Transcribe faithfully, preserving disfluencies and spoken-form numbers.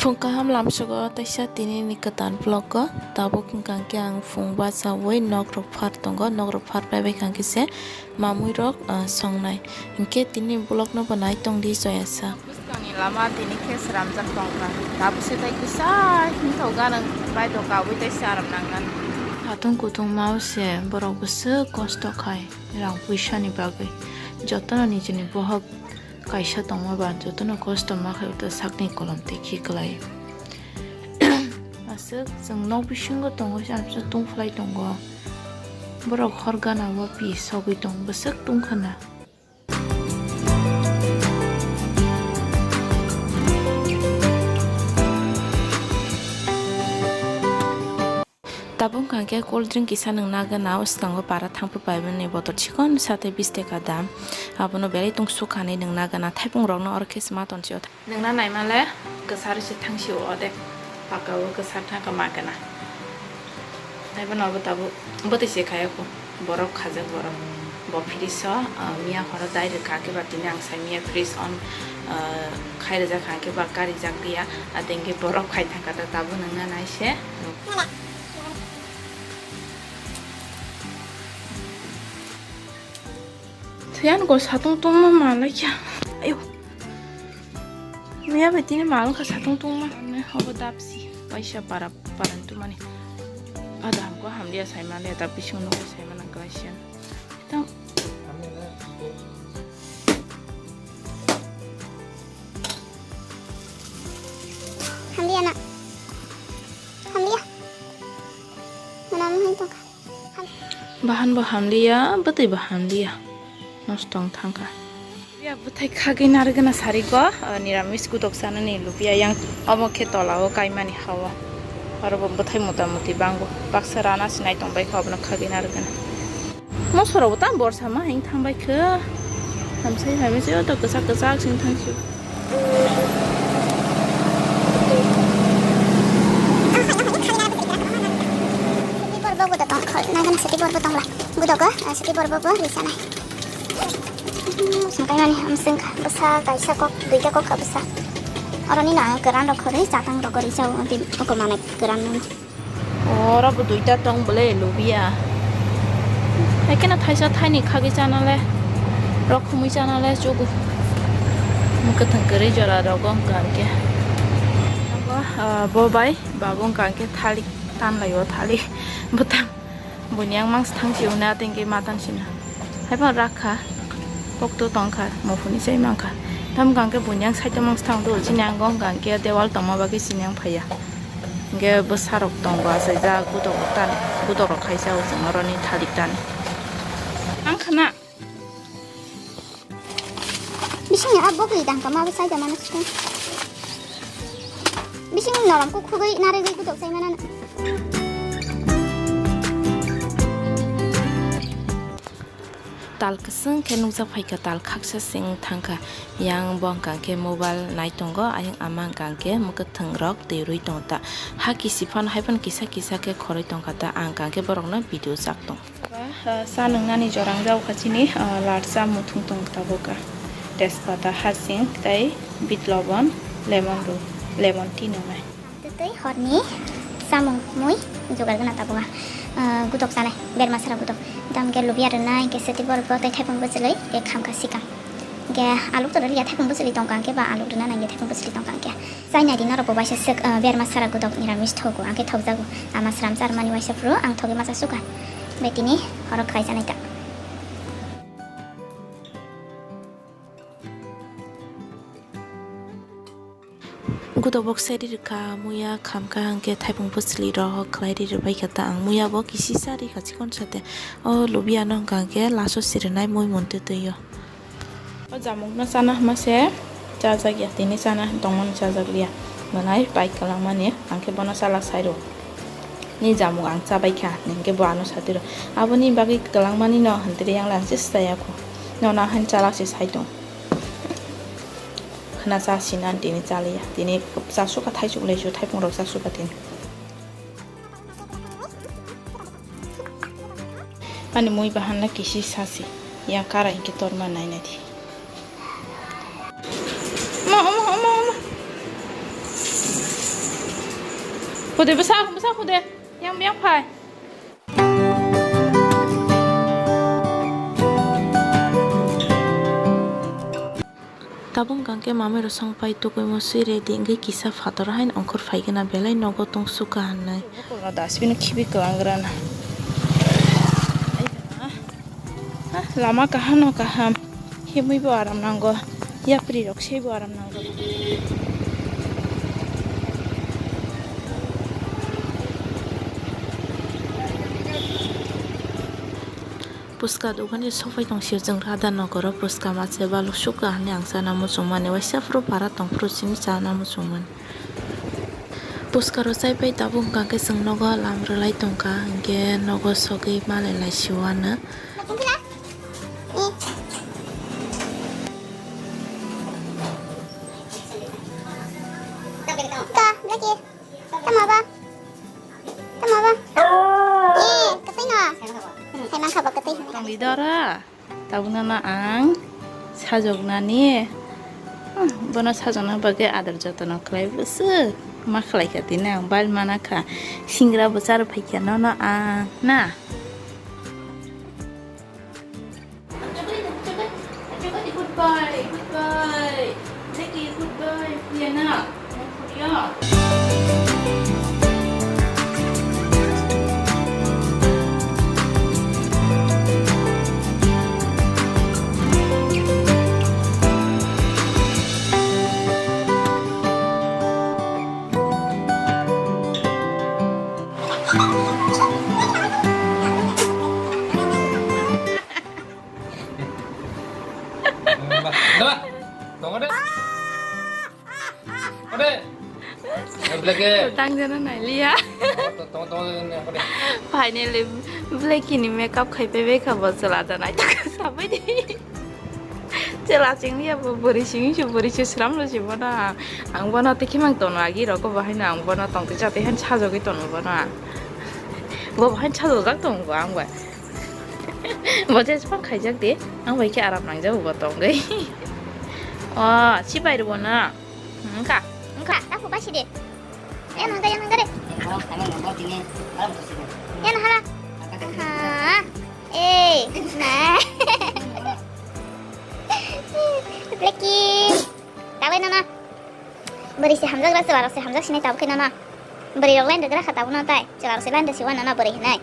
Phung kaham lamsogo taisa tini ni kwtal vlog o. Tabuk hwnkha khe ang phung bachaui nok rok phar tongo, nok rok phar paibai kha khe se mamui rok, ah, songnai. Hinkhe tini vlog no bo nai tong di joya sa. Bwskang ni lama tini khe sramjak tong kha. Tabuk se tai kisa hinthok ganang bai do kabui tai saram nang nang. Satung kutung mao se borok bwswk kosto khai rang puisa ni bagwi. Jotono nijini bohok kaisa tongma ba jotono kosto ma khe, sak ni kolom tei khi kwlai. Aswk chwng nok bisingo tongo, se aswk tungphwlai tongo. Borok hor gana o pi sogwi tong, bwswk tungkha na. Tabuk hwnkha khe cold drink kisa nwng nagana, o swkango para thangphru paimani botol chikon sa tei bish taka dam. Abono belai tungsuk kha hinwi nwng nagana, thaipungrokno oro khe se ma tonsio. Nwngna naima le kwsar se thangsio, o de paka o kwsar thangkha ma gana. Taibo no bo tabuk bwtwi se khaya kho, borok khajak borok. Bo fridge o, ah, miya horo dai rwkha khe ba tini ang sai miya fridge on, ah, khai rwjak kha khe ba karijak liya, atengke borok khai thangkha ta tabuk nwngna nai se. Thiyan go satung tungma manlai kya. Ayo. Miya bai tini malung kha satung tungma. Ane hobo dapsi. Paisa para, para tumani. Ada hamko hamliya saimaliya, dap bising no saimana glacian. Tam. Hamliya na. Hamliya. Mana mo hai tongkha. Bahan bo hamliya, bwtwi bo hamliya. Nosto wng thangkha. Lubiya bwthai khagwi narwgwna sarigo, ah, niramis gudok chanani lubiya yang omo khe tola o kaimani ha o. Oro bo bwthai mota moti bango. Baksa rana se nai tongbai kha obono khagwi narwgwna. Mosoro bo tang borsa ma hing thangbai khe. Hamsai hamsai o to kwchak kwchak sing thang sio. Siti borbo bo tong khol, nangani siti borbo tongla. Gudogo, ah, siti borbo bo risanai. Sangkai mani hamsing kha, bwsa kaisa kok, duita kok kha bwsa. Oroni no ang kwran rok khorwi chatang rok risa o, oko manai kwran mani. Oro bo duita tong bole lubiya. Hai kheno thaisa thaini khagwi chana le, rokhumui chana le chugo. Mwkhwtwng kwrwi jora rogo hwnkha hwnkhe. Bo, ah, bo bai bago hwnkha hwnkhe thalik tanlai o thalik bwtang. Buini ang mangsa thang si hwnwi atengke matan sina. Haiphano rakha, kokto tongkha, muphuni chai mankha. Tamo hwnkha hwnkhe buini ang side o mangsa thang do, chini ang go hwnkha hwnkhe dewal tongma bagwi chini ang phaiya. Hwnkhe bwsarok tongo achaijak, gudokrok tani, gudokrok khaisa o chwng oroni thalik tani. Ang khna. Bising ni abo khe dang kama abo sai da mano sito. Bising norom ko khugui narigui gudok sai mana. Tal kwswng khe nukjak phaikha, tal khaksa sing thangkha. Yang bo hwnkha khe mobile nai tongo, ayang ama hwnkha khe mwkhwtwng rok twi rwi tongo ta. Ha kisi phano hai phano kisa kisa khe khoroi tongkha ta, ang hwnkha khe borokno video jak tong. Ba, ah, cha nwngnani jorang jao kha chini, ah, lar cha muthung tong tabuk kha. Tejpata, hasing tei bit lobon, lemon ro-, lemon tea nwngnai. Tei horni samung mui jugar gana tabuk kha. Ah, gudok chanai, berma sara gudok. Dam ke lubia rwnai, ke seti borok bo tei thaipung bwchwlwi, ke khamkha sikam. Ke aluk to rwliya, thaipung bwchwlwi tongkha, ke ba aluk rwna nangya, thaipung bwchwlwi tongkha, ke. Chai nai di norok bo waisa swk, ah, berma sara gudok niramis thogo, ang khe thokjago. Ama sram charmani waisa phuru ang thogwi ma cha sukha. Bai tini horo khlai chanai ta. Gudok bok sai ri rwkha, muya khamkha hwnkhe thaipung bwchwlwi rok khlai ri rwbaikha ta ang. Muya bo kisi cha rikha chikon sate. O lubiyano hwnkha hwnkhe laso sirinai mui mun twi twi o. O jamukno chana hwnma se chajak ya, tini chana tongmani chajak liya. Mwnai pai kwlangmani, ang khe bono chalak sai rw. Ni jamuk ang chabai kha, hinkhe bo ano sati rw. Aboni bagwi kwlangmani no hwntri yang lang chis chaya kho. Nono hain chalak se sai tong. Khna cha sina tini chaliya, tini cha sukha thaisuk lesu thaipung rok cha sukha tini. Ani mui bahan na kisi sasi, yang kara hinkhe torma nai nai di. Omo, omo, omo, omo. Khude bwsa, bwsa khude. Yang, yang phai. Tabuk hwnkhe mamai rok song pai tugui mo swi ready wngwi kisa phatar haino ongkhor phaigena belai nogo tong sukha hinwi. Dustbin khibi kwlangrana. Ah, lama kaham no kaham. Himwi bo aram nango. Yapri rok se bo aram nango. Puska dogani sopai tong sio chwng Radha Nogoro puska ma se balu sukha hinwi ang chana muchung mani waisa phuru para tong phuru chini chana muchung mani. Puskaro chaipai tabuk hwnkha khe chwng nogo lam rwlai tongkha, hinkhe nogo sogwi malai lai sio ano. Ka, Blackie. Tamo ba? Tamo ba? Eh, kwtwi no? Hai mankha ba kwtwi hinwi. Tongwi dora. Tabukno no ang sajoknani, hmm, bono sajokna bagwi ador jotono khlai bwswk ma khlai kha tini ang bal mana kha, singra bo char phai kha nono ang na. Goodbye, goodbye. Jackie, goodbye. Fiona. Tongo de. Ode. Blackie. Tang jana nai liya. Tongo, tongo, tongo, ode. Finally, Blackie ni makeup khai pe bai kha bo chwla da nai ta sabai di. Chwla sing liya bo bwrwi sing se bwrwi se sram lo se bono. Ang bono tikhe mang tono agi rok bo haino ang bono tong twi cha twi han sajagwi tono bono. Bo haino sajajak tongo ang bai. Bo je span khaijak de, ang bai khe aram nangjago bo tongwi. O, si bai rw na. Wngkha, wngkha. Takhuk bai si de. Yan hangka, yan hangka de. Yan hala. Aha. Eh, na. Blackie. Tabai nana. Bwrwi se hamjak ra, chwla rok se hamjak sinai tabuk khe nana. Bwrwi rok line rwgra kha tabuk no tai. Chwla rok se line rw si wan nana bwrwi hinai.